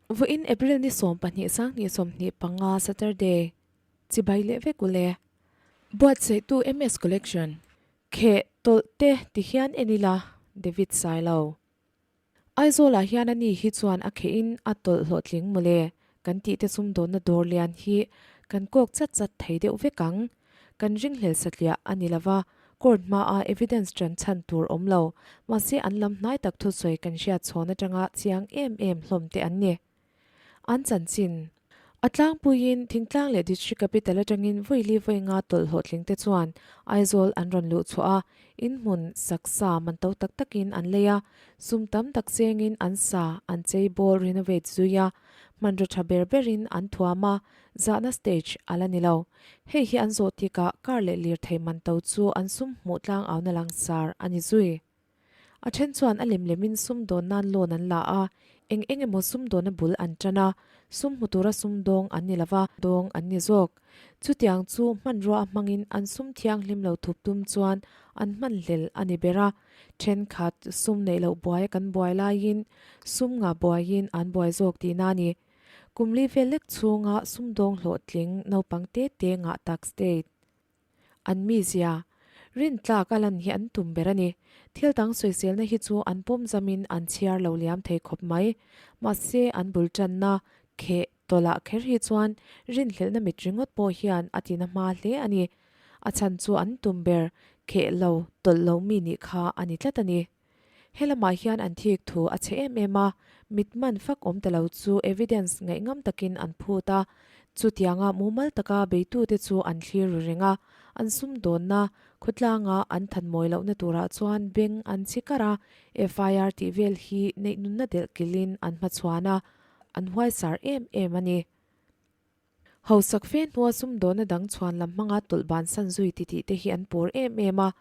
Vawiin April ni 12 sanghnih 25 Saturday chibai leh vek ule. Buatsaihtu MS Collection Kheh tawlh te ti hian en ila David Sailo. Aizawlah hian ani hi chuan a kheh in a tawlh hlawhtling mawle kan tih te sumdawnna dawr lian hi kan kawk chat chat thei deuh vek ang. Kan ringhlel satliah a ni lova, court hmaa evidence ṭan chhan tur awm lo, mahse an lam hnai tak thusawi kan hriat chhawn aṭanga chiang em em hlawm te an ni. An chanchin. A tlangpuiin thingtlang leh district capital aṭangin vawi li vawi nga tawlh hlawhtling te chuan Aizawl an rawn luh chhuah a, inhmun saksa man to tak takin an lei a, sum tam tak chengin an sa an chei bawl renovate zui a, hmanraw ṭha ber berin an thuam a, zahna stage a la ni lo. Hei hi an zawh tikah car leh lirthei man to chu an sum hmuh tlang auna langsar a ni zui. A then chuan a lem lemin sumdawn nan loan an la a, eng eng emaw sumdawna bul an tan a, sum hmu tura sumdawng an ni lova, dawng an ni zawk. Chutiang chu hmanrua a hmangin an sum thianghlim lo thup tum chuan an hmanhlel a ni ber a, thenkhat sum neih loh buai a kan buai laiin sum ngah buaiin an buai zawk tihna a ni. Kum li vel lek chhunga sumdawng hlawhtling naupang te te ngah tak state. An mizia, rintlak a lan hi an tum ber a ni. Thil dang sawiselna hi chu an pawm zamin an chhiar lo liam thei khawp mai. Mahse, an bul tanna, kheh, tawlah kher hi chuan rinhlelhna mit ringawt pawh hian a tina hma hle a ni. A chhan chu an tum ber, kheh lo, tawlh lo mi nih kha a ni tlat a ni. He lamah hian an thik thu a chhe em em a, mit man fak awm ta lo chu evidence ngaihngam takin an phut a, chutianga mumal taka beitute chu an thlir ru reng a, an sumdawnna khawtlanga an thanmawi lohna turah chuan beng an chhi kar a, FIR tih vel hi neih nunna delh kilhin an hmachhuan a, an huaisar em em a ni. Hausak fe hnua sumdawnna dang chhuan lam hmanga tawlh bansan zui titih te hi an pawr em em a,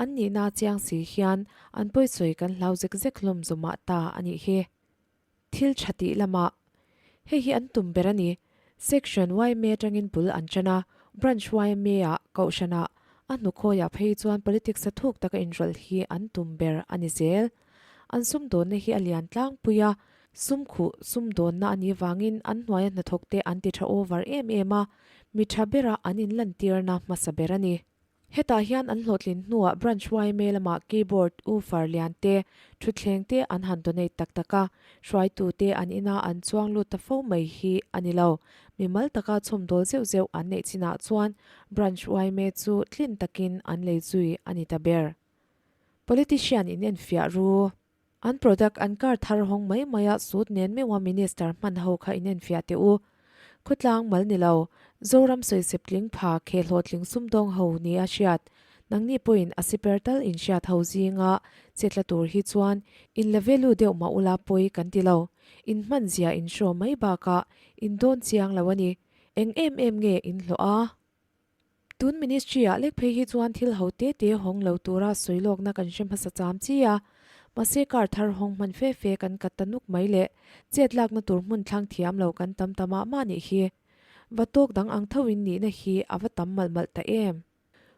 an nihna chiang si hian an pawisawi kan hlau zek zek hlawm zawmah ta a nih hi. Thil tha tih lamah hei hi an tum ber a ni. Section yma atangin bul an tan a, Branch yma ah Kohhranah a hnukhawiah phei chuan politics a thuk taka inrawlh hi an tum ber a ni zel. An sumdawnna hi a lian tlangpui a, sum khuh sumdawnna a nih vangin an hnuaia hnathawkte an ti tha over em em a, mi tha bera an inlantirna hmasa ber a ni. Hetah hian an hlawhtlin hnuah Branch yma lamah keyboard, woofer lian te, thutthleng te an han donate tak tak a, hruaitute an ina an chuang lut ta fo mai hi a ni lo. Mimal taka chhawmdawl zeuh zeuh an neih chinah chuan Branch yma chu tlin takin an lei zui a ni ta ber. Politician in enfiah ru. An product an kar thar hawng mai mai a suit nen meuha minister hman ho kha in enfiah teh u. Khawtlang mal ni lo, Zoram sawisep tling pha khe hlawhtling sumdawng ho ni a hriat. Nangni pawhin a siper tal in hriat ho zinga che tla tur hi chuan in la value deuh mah ula pawi kan ti lo. In hman zia in hraw mai bakah in dawn chiang lo a ni. Eng em em nge in hlawh a? Tun ministry ah lek phei hi chuan thil ho te te hawng lo tura sawi lawkna kan hre hmasa cham chi a, mahse car thar hawng hman fe fe kan kat ta nuk mai leh chet lakna tur hmun thlang thiam lo kan tam ta mah mah nih hi. Va tawk dang ang tho in nihna hi a va tam malh malh ta em.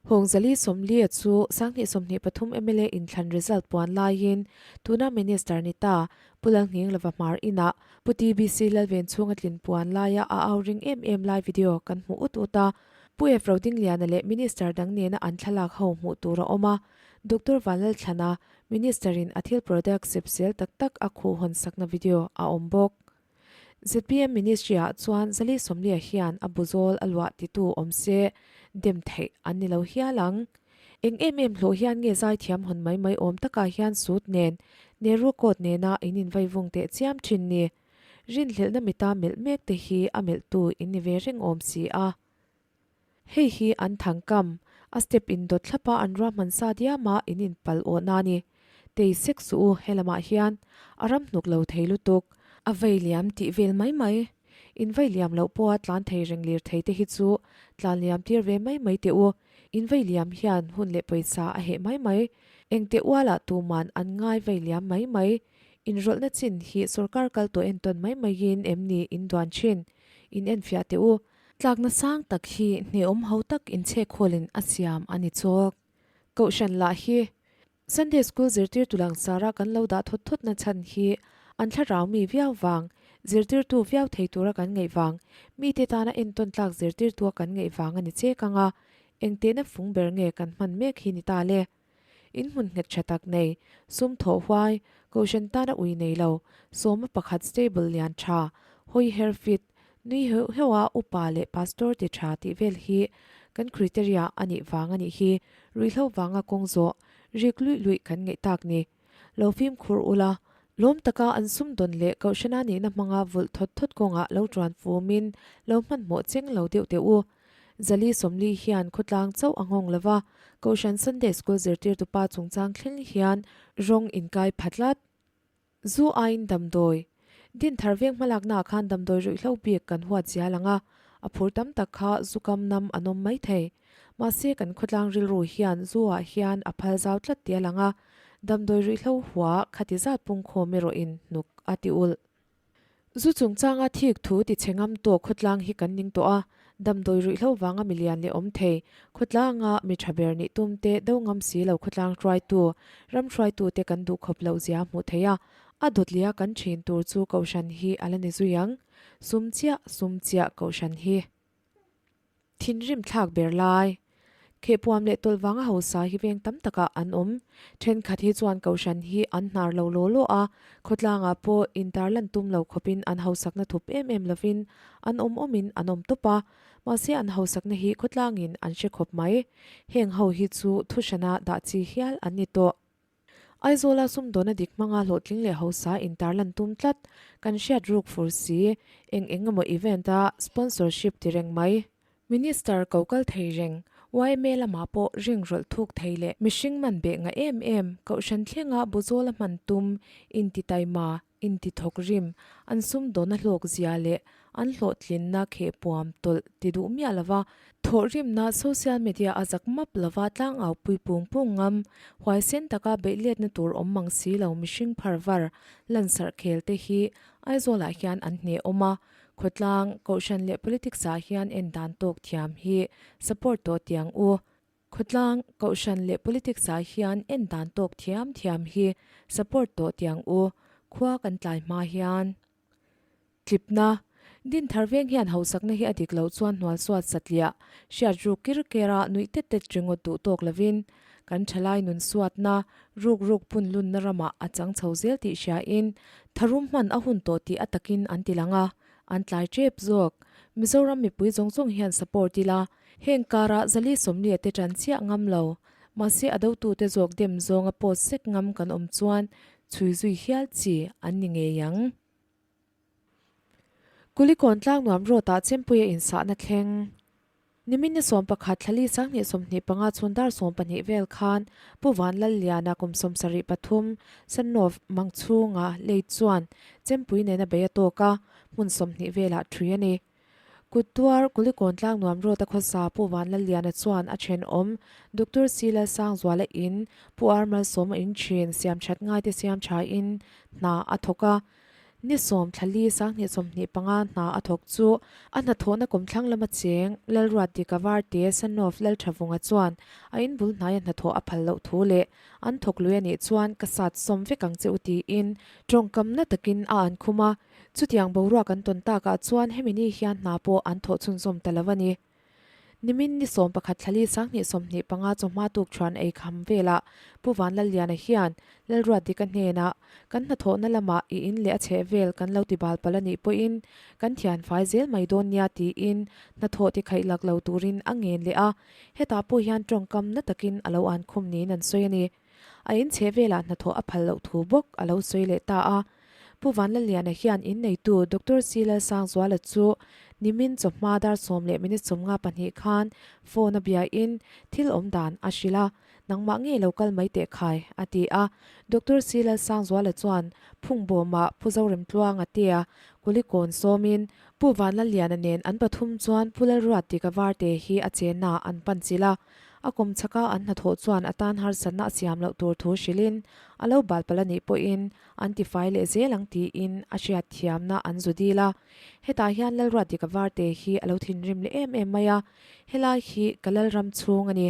Hawng Zali Sawmlia chu Sanghnih 23 mla inthlan result puan laiin tuna minister ni ta Pu Lalnghing Lova Hmar inah Pu TBC Lalven chhunga tlin puan laia a au ring em em lai video kan hmu ut ut a. Pu F Rodingliana leh Minister dang nena an thlalak ho hmuh tur a awm a. Doctor Vanlalthlana, Minister in a thil product sep zel tak tak a khuh hawn sakna video a awm bawk. Zpm Ministry ah chuan Zali Sawmlia hian a buzawl a luah titu awm se dem theih an ni lo hial ang. Eng em em hlawh hian nge zaithiam hawn mai mai awm takah hian suit nen Nehru coat nena in invaivung teh chiam thin ni. Rinhlelhna mita melh mek te hi a melhtu in ni ve reng awm si a. Hei hi an thangkam, a step in dawt thlap a an ruahman sa diam a in inpal awhna a ni. Tei sek suh u helamah hian a ram hnuk lo thei lutuk. A vei liam tih vel mai mai. In vei liam loh pawha tlan thei reng lir thei te hi chu tlan liam tir ve mai mai teh u. In vei liam hian hun leh pawisa a heh mai mai. Engteh ualah tuman an ngai vei liam mai mai. Inrawlhna chin hi sorkar kal tawh entawn mai maiin em ni in duan thin. In enfiah teh u. Tlakna sang tak hi hneawm ho tak inchhekkhawlin a siam a ni chawk. Kohhran lah hi Sunday School zirtirtu langsara kan lo dah thawt thawtna chhan hi An thlarau mi viau vang, zirtirtu viau thei tura kan ngaih vang, mite tana entawn tlak zirtirtua kan ngaih vang a ni chek ang a, engtehna fung ber nge kan hman mek hi ni ta le? In hmun nghet tha tak nei, sum thawh huai, kohhran tana ui nei lo, sawma pakhat stable lian tha, hawi her fit, nui heuh heuh a upa leh pastor ti tha tih vel hi kan criteria a nih vang a nih hi, ruihhlo vanga kawng zawh, rik luih luih kan ngaih tak ni. Lo fimkhur ula, lawm taka an sumdawn leh kohhrana nihna hmanga vulh thawt thawt kawngah lo tuan fumin lo hmanhmawh cheng lo deuh teh u. Zali Sawmli hian khawtlang chauh a nghawng lova, Kohhran Sunday School zirtirtu pa chungchang thleng hian rawng inkai pha tlat. Zu aiin damdawi. Dinthar veng hmalaknaah khan damdawi ruihhlo bik kan huat zial ang a, a phur tam tak kha zu kam nam an awm mai thei. Mahse kan khawtlang rilru hian zu ah hian a phal zau tlat ti a lang a, damdawi ruihhlo hua khati zat pungkhawm erawhin hnuk a ti ulh. Zu chungchanga thik thu ti chhe ngam tawh khawtlang hi kan ning tawh a, damdawi ruihhlo vanga milian leh awm thei, khawtlanga mi tha ber nih tum te do ngam si lo khawtlang hruaitu, ram hruaitu te kan duh khawp loh zia hmuh theih a, a dawtlia kan thin tur chu kohhran hi a la ni zui ang. Sum chiah, sum chiah kohhran hi. Thinrim thlak ber lai. Khehpuam leh tawlh vanga hausa hi veng tam takah an awm. Thenkhat hi chuan kohhran hi an hnar lo law law a, khawtlangah pawh intarlan tum lo khawpin an hausakna thup em em lovin an awm awmin an awm tawp a, mahse an hausakna hi khawtlangin an hre khawp mai. Heng ho hi chu thuhrana dah chi hial an ni tawh. Aizawla sumdawna dik hmanga hlawhtling leh hausa intarlan tum tlat kan hriat ruk fur si, eng eng emaw event a sponsorship ti reng mai. Minister ko kal thei reng, yma lamah pawh ring rawlh thuk thei leh mihring man beh nga em em, kohhran thlenga buzawla hman tum, inti taima, inti thawk rim, an sumdawna hlawk zia leh an hlawhtlinna khehpuam tawlh ti duh miah lova, thawhrimna social media a zak map lova tlangau pui pung pung ngam, huaisen taka beihletna tur awm mang si lo mihring phar var lansarh khel te hi Aizawlah hian an hneh awm a, khawtlang, kohhran leh politics ah hian en dan tawk thiam hi support tawh tiang u. Khawtlang, Kohhran leh Politics ah hian en dan tawk thiam thiam hi support tawh tiang u, khua kan tlai hma hian. Tlipna, Dinthar veng hian hausakna hi a dik loh chuan hnual suat satliah, hriat ruk kir ker a nuih tet tet ringawt duh tawk lovin, kan thalai nun suatna, ruk ruk pun lunna ramah a chang chho zel tih hriain, tharum hman a hun tawh tih a takin an ti lang a, an tlai tep zawk. Mizoram mipui zawng zawng hian support ila, Heng karah Zali Sawmlia te tan chiah ngam lo, mahse a dotute zawk dem zawnga post sek ngam kan awm chuan chhui zui hial chi an ni ngei ang. Kulikawn Tlangnuam Road ah Chempuia insahna thleng. Nimin ni 11 thlali 2025 chhun dar 12 vel khan Pu Vanlalliana kum 73 Sanov Mangchhunga lei chuan Chempui nena bei a tawk a, hmun 20 velah thui a ni. Kut tuar Kulikawn Tlangnuam Road a khawsa Pu Vanlalliana chuan a thenawm Doctor C Lalsangzuala in Pu Ar Malsawma in thin siam that ngaite siam tha in hna a thawk a. Ni sawm thlali 2025 hna a thawk chu a hnathawhna kumthlang lama cheng Lalruat Dika Varte Sanov Lalthavunga chuan a in bul hnaia hnathawh a phal loh thu leh an thawk lui a nih chuan ka sat sawm vek ang che u tiin tawngkam na takin a an khum a. Chutiang boruak an tawn takah chuan hemi ni hian hna pawh an thawh chhunzawm ta lo a ni. Nimin ni 11 thlali 2025 chawhma tuk chuan ei kham velah Pu Vanlalliana hian Lalruatdika hnenah kan hnathawhna lamah i in leh a chheh vel kan lo ti bal palh a nih pawhin kan thian fai zel mai dawn nia tiin hnathawh ti khaih lak lo turin a ngen leh a, hetah pawh hian tawngkam na takin a lo an khum niin an sawi a ni. A in chheh velah hnathawh a phal loh thu bawk a lo sawi leh ta a. Pu Vanlalliana hian in neitu Doctor C Lalsangzuala chu nimin chawhma dar sawm leh minute sawmnga pahnih khan phone a biain thil awm dan a hrilh a, nangmah ngei lo kal mai teh khai, a ti a. Doctor C Lalsangzuala chuan Phungbawmah Pu Zoremtluanga tia Kulikawn sawmin Pu Vanlalliana nen an pathum chuan Pu Lalruatdika Varte hi a chenna an pan chilh a. A kum chhaka an hnathawh chuan a tan harsatna a siam loh tur thu hrilhin a lo bal palh a nih pawhin an tifai leh zel ang tiin a hriat thiamna an zu dil a. Hetah hian Lalruatdika Varte hi a lo thinrim leh em em mai a, helai hi ka Lalram chhung a ni,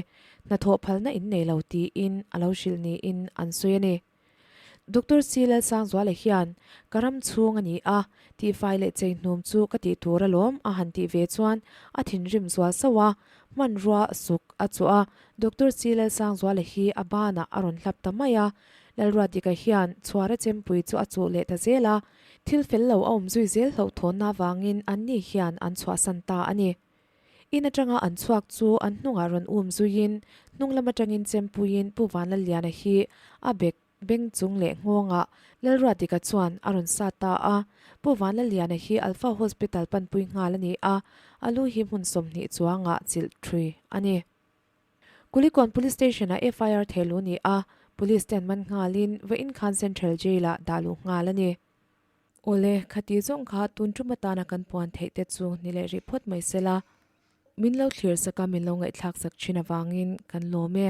hnathawh phalna in nei lo tiin a lo hrilh niin an sawi a ni. Doctor C Lalsangzuala hian, Ka ram chhung a ni a, tihfai leh chei hnum chu ka tih tur alawm a han tih ve chuan a thinrim zual sauh a, hmanrua suk a chuh a, Doctor C Lalsangzuala hi a banah a rawn hlap ta mai a, Lalruatdika hian chhuara chempui chu a chuh leh ta zel a, thil fel lo a awm zui zel hlauhthawnna avangin anni hian an chhuahsan ta a ni. In atanga an chhuak chu an hnungah rawn um zuiin hnung lam atangin chempuiin Pu Vanlalliana hi a bek beng chung leh nghawngah Lalruatdika chuan a rawn sa ta a. Pu Vanlalliana hi Alpha Hospital panpui nghal a ni a, a lu hi hmun 20 chuangah chilh thui a ni. Kulikawn Police Station-ah FIR thehluh a ni a, Police ten man nghalin vawiin khan Central Jail-ah dah luh nghal a ni. Awle, khati zawng kha tun tum atana kan puan theih te chu ni leh rih phawt mai sela. Min lo thlir sak a, min lo ngaihthlak sak thin avangin kan lawm e.